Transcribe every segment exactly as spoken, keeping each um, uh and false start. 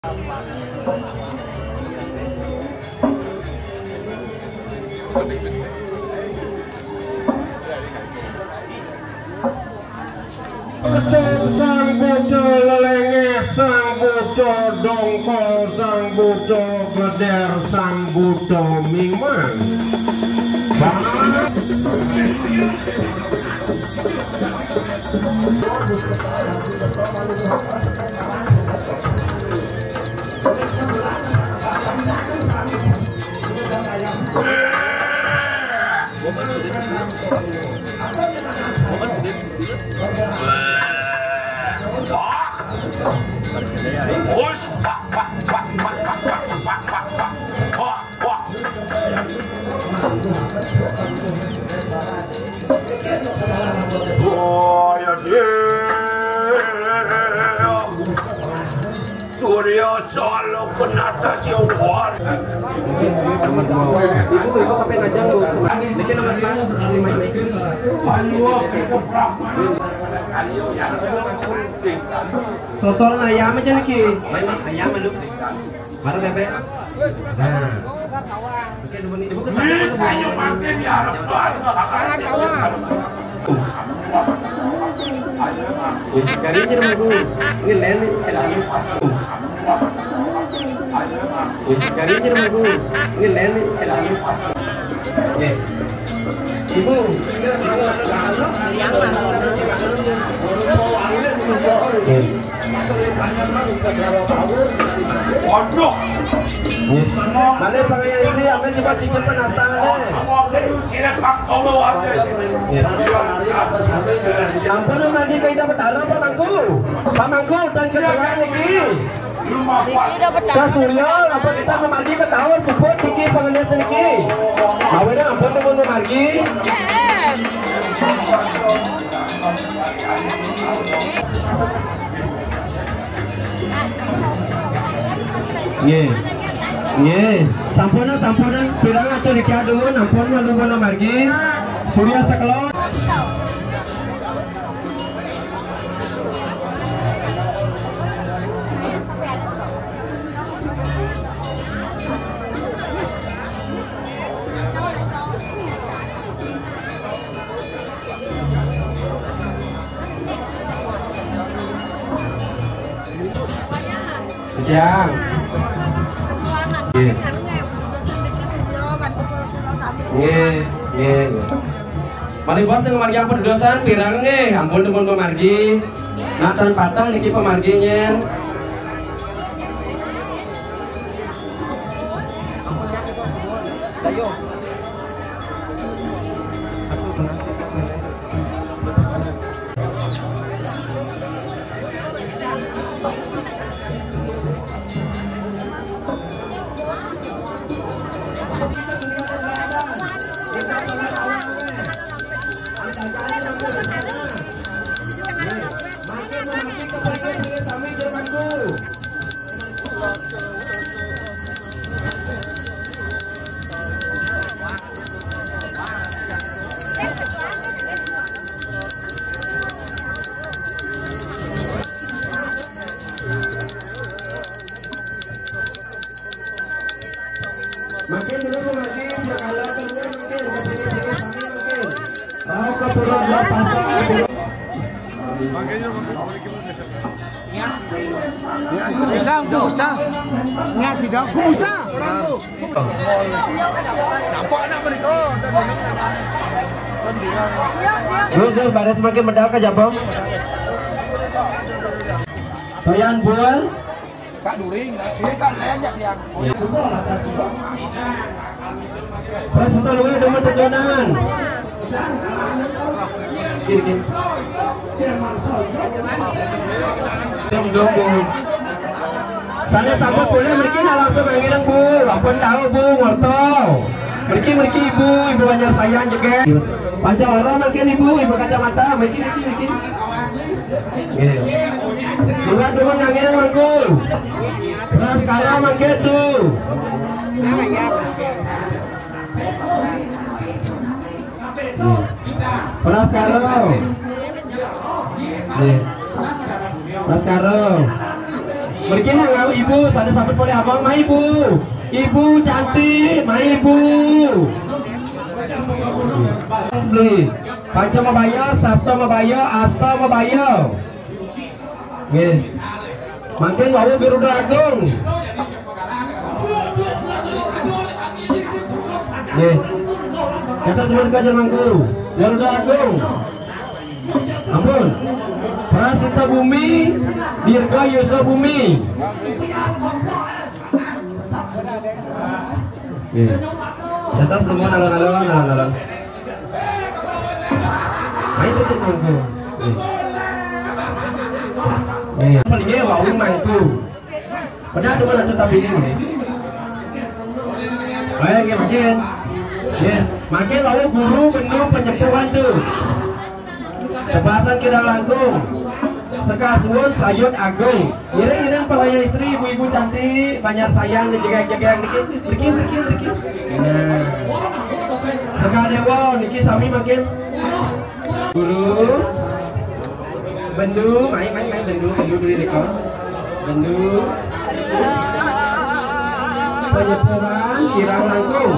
Sang buco lelengeh, sang buco dongkol, sang buco geder, sang buco mimang. Surya Saloka Nata Siwar. Ibu, ibu kapan ngajang, Bu? Niki nomor empat. Sosoran ayam aja niki. Ayam, Bu. Baru bebek. Nah. Oke, ibu, ibu ke sana, Bu. Ayo makin ya, Rabbal. Sangat kawan. Jadi ini rumah guru. Ini lain nih, kenalin. Jadi ini rumah guru. Ini lain nih, kenalin. Oke. Ibu. Oke. Waduh. Nggih. Male pangayah istri, amin coba cicip penastaan, eh. Nggih. Ampun, Mangku, Ida Betara, Pak Mangku. Pak Mangku, dan keterangan niki. Niki Ida Betara. Surya, apa kita memargi ke tahun puput niki pengemis niki. Mawon ampun, teman memargi. Nggih. Nggih. Sampun, sampun, pirang atur iki, aduh, ampun, nuwun margi. Surya sekelon. Jang. Nggih. Nggih, nggih, nggih. Malih bos teng margi ampun dosan pirang nggih, ampun temen pemargi. Nah, tan patang niki pemargi nyen. Ayo. Bisa, bisa. Ngasih dong, bisa. Nampak anak mereka. Terus, terus, baris makin medal ke Jabong. Toyan Bul. Kak During, ini Kak Len, ya, Tiang. Oh, ya. Terus, kita luar dengan tejonan. Gini, gini. Dong, dong, dong. Sana sambut boleh, mriki nak langsung ngiring, Bu. Ampun tahu, Bu, ngorto. Mriki, mriki, Ibu, Ibu Banjar Sayan juga. Pancawara mungkin, Ibu, Ibu kacamata, mriki, mriki, mriki. Nggih. Bukan cuma ngiring, Mangku. Sekarang mungkin tuh. Pras karo. Nggih. Pras karo. Mriki nang ibu, sané sampun polih abang, mai ibu. Ibu cantik, mai ibu. Beli. Panca mabaya, sapta mabaya, asta mabaya. Nggih. Mangkin wau Garuda Agung. Nggih. Kita turun ke Jalan Mangku. Garuda Agung. Ampun. Prasita Bumi, Dirga Yusa Bumi. Nggih. Setan semua alon-alon, alon-alon. Ayo tutup mangku. Nggih. Nggih. Paling nggih wau mangku. Padahal cuma ada tapi ini. Ayo nggih makin. Nggih, makin wau guru bendu penyepuhan tu. Tebasan kirang langkung. Sekasuhun sayut agung. Ngiring-ngiring para istri, ibu-ibu cantik, banyak sayang, dijaga-jaga niki, niki, niki, niki. Nah. Sekadewa niki sami makin. Guru. Bendu, main, main, main bendu, bendu dulu deh kau. Bendu. Penyepuhan kirang langkung.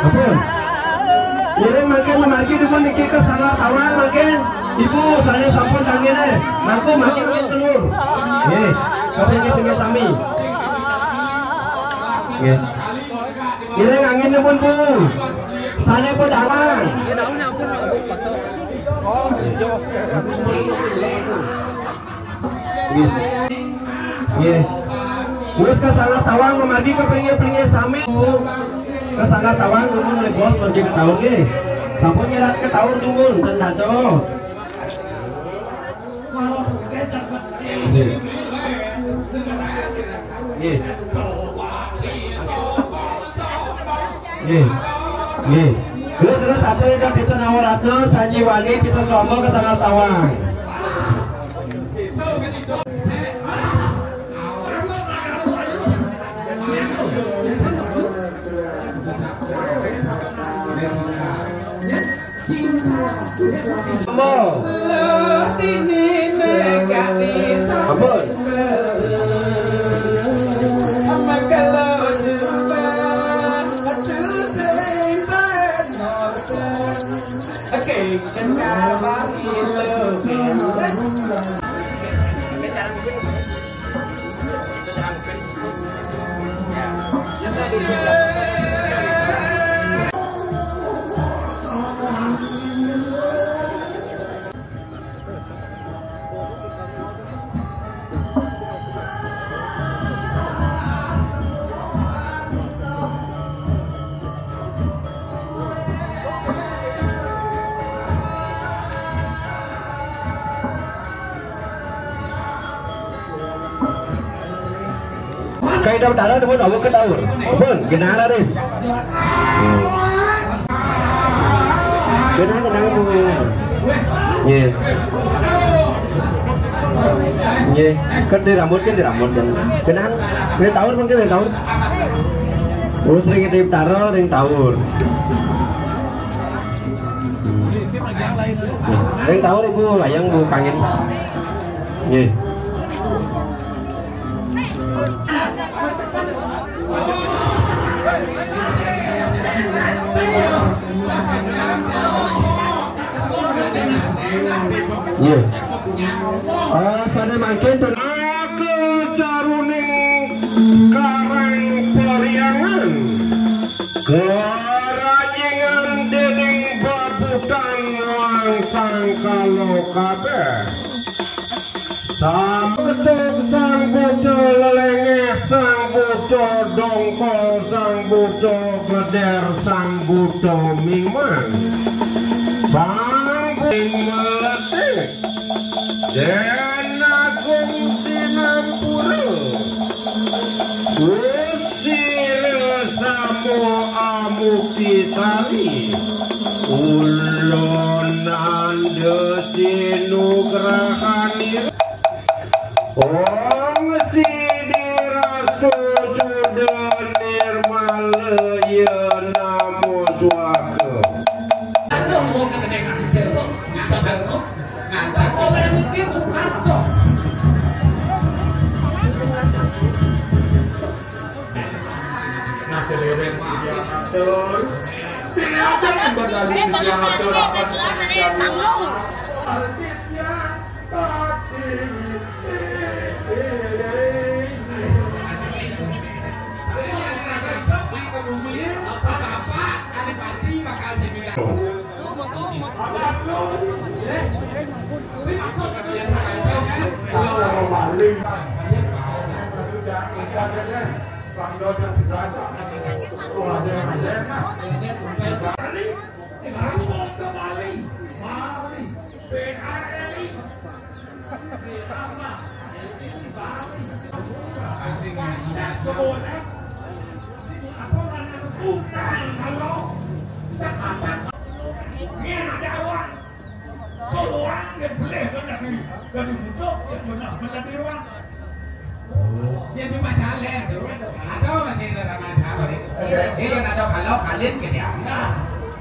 Ampun. Jadi makin memargi dukun niki ke sana tawang makin. Ibu, saya sampun tanggil eh. Mangku makin ke telur. Nggih, kata nggih tengah sami. Nggih. Ngiring angin pun, Bu. Sana pun tawang. Nggih. Nggih. Wis ke sana tawang memargi ke pringge-pringge sami. Ke sana tawang tunggu oleh bos pergi ke taun nggih. Sampun nyerat ke taun tunggu ten dados. Nggih. Nggih. Nggih. Nggih. Terus, terus apa yang kita nawaratna sanjiwani kita sombong ke tanggal tawang. Ambo. Ampun. Kai dau tara demun awak ke taur. Pun, genah laris. Genah, genah, genah. Nggih. Nggih. Kan di rambut, kan di rambut, kan. Genah, genah taur, mungkin genah taur. Terus ring di tara, ring taur. Ring taur, Ibu, layang, Bu, kangen. Nggih. Nggih. Eh, sané mangkin ten- Aka caruning Karang Pariangan. Kerajingan dening babutan wang sangkala kabeh. Sambetuk sang buta lelengeh, sang buta dongkol, sang buta gleder, sang buta mimang. Sang buta meletik. Den Agung Sinampura. Usira samo amukti sari. Ulun nanda sinugrahani. Om Sidi Rastu Juda Nirmala Ya Namo Swaha. Yang di Majaleh, ada masih ada Majaleh. Ini ada kalau kalian ke dia.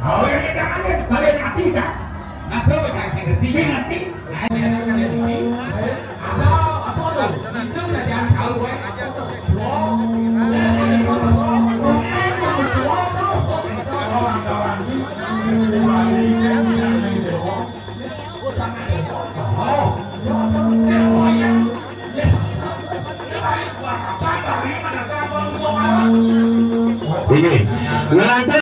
Oh, yang kita kalian, kalian mati dah. Nah, tuh, yang saya ngerti. Saya ngerti. Nah, ini ada kalian ngerti. Ada apa tuh? Itu udah jangan tahu, gue. Oh. Ini. Ngelantur.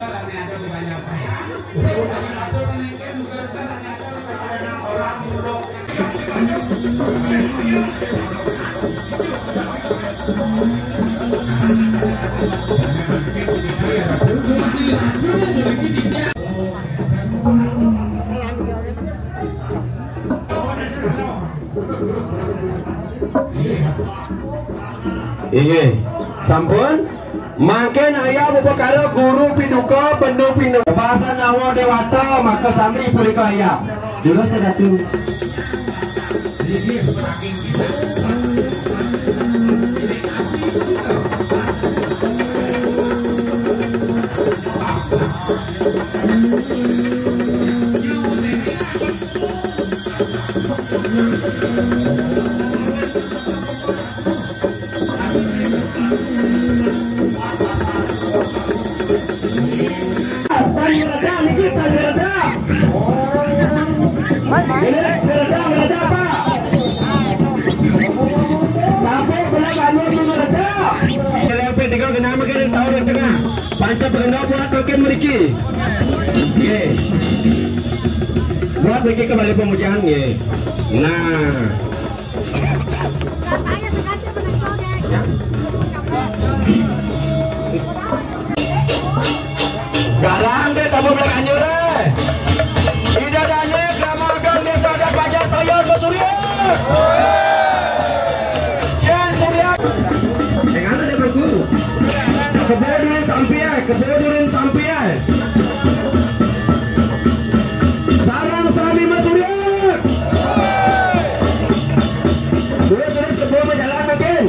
Inggih. Sampun? Mangkin ayah bepekara guru piduka, benu pinu. Bahasa nyawa dewata, maka sami purika ayah. Dulu sedatu. Sampai belah bangun mengeredak. Sampai tiga genama ke tahun tengah. Panca pengendau buat token meriki. Okey. Buat meriki kembali pemujian, okey. Nah. Garang deh, tamu belakang nyuruh. Tidak ada nyek, nama agang desa adat Banjar Sayur, Surya. Jen Surya. Dengan ada berguru. Kebo durin sampiai, kebo durin sampiai. Sarang sami masuriat. Terus, terus, kebo majalan makin.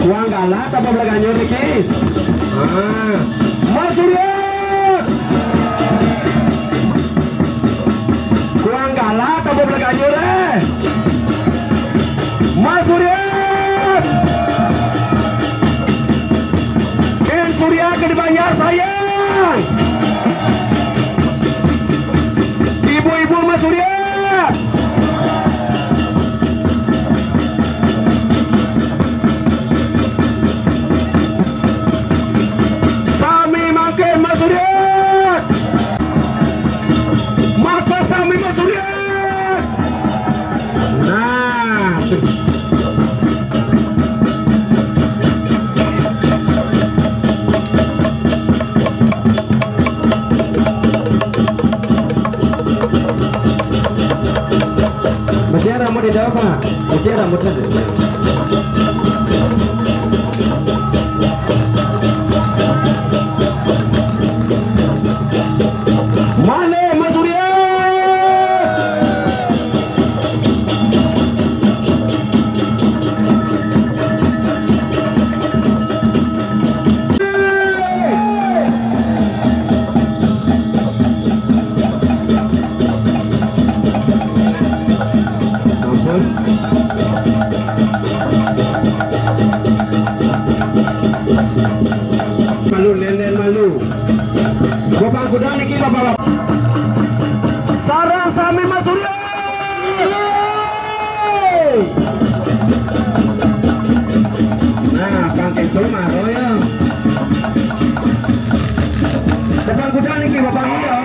Kuang galak apa belaganyo niki? Ah. Masuriat. Kuang galak apa belaganyo deh? Masuriat. Jen Surya ke dibayar sayang. Ibu-ibu masuriat. Sami makin masuriat. Maka sami masuriat. Nah. Betul rambut dia jawab, Pak. Betul rambut dia. Mane masuriat. Sareng sami Mas Suryo. Nah, pangke cuma royong. Bapak kuda niki, Bapak kuda.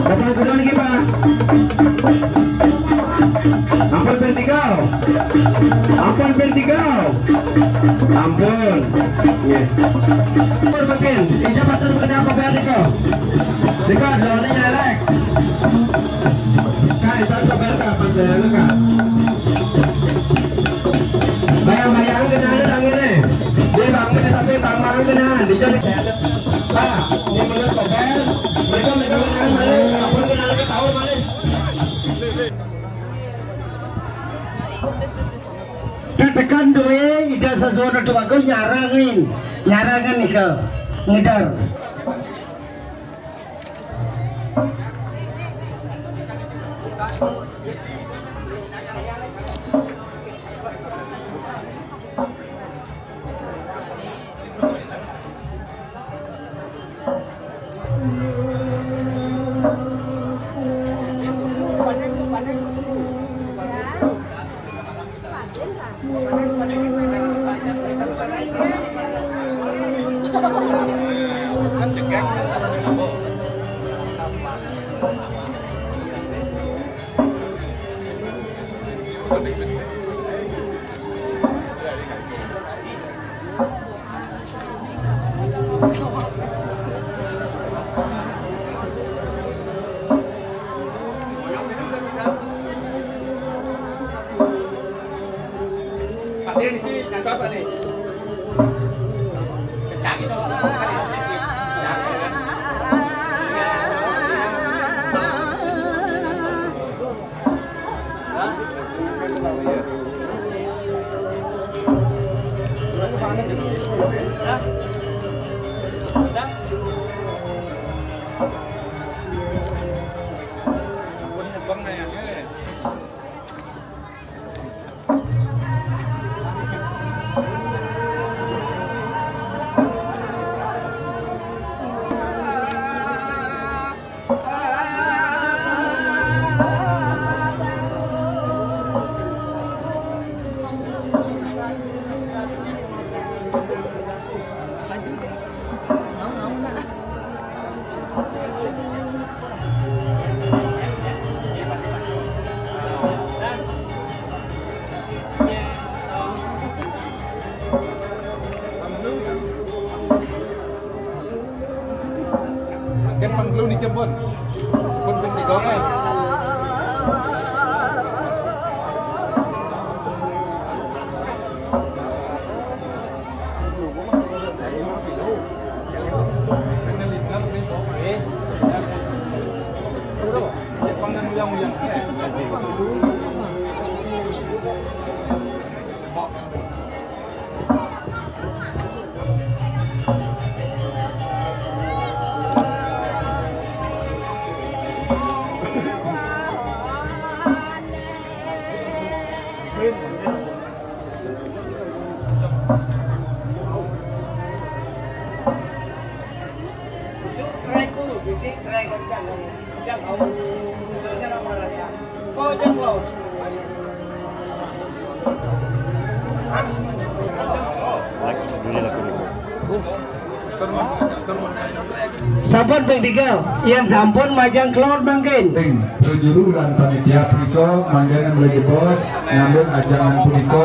Bapak kuda niki, Pak. Ampun, vertikal. Ampun, vertikal. Ampun. Nggih. Ampun, Bapak. Ija batur kenapa vertikal? Dika, doanya jelek. Kak, itu coba, Kak, pas saya, Kak. Bayang-bayang kenal tangannya. Dia bangun sampai bangun kenal. Dia jadi, Pak, ini menurut Koper. Mereka menurut kan malah, apa kenal ketawa malah. Tekan duwe Ida Saswana Tubagus nyarangin, nyarangin nika ngidar. Mangkin pang telu niki pun. Pun ping tiga kae. Sampun ping tiga, yen sampun majeng kelor mangkin. Sing prajuru lan panitia punika mangganan lagi bos ngambil ajangan punika.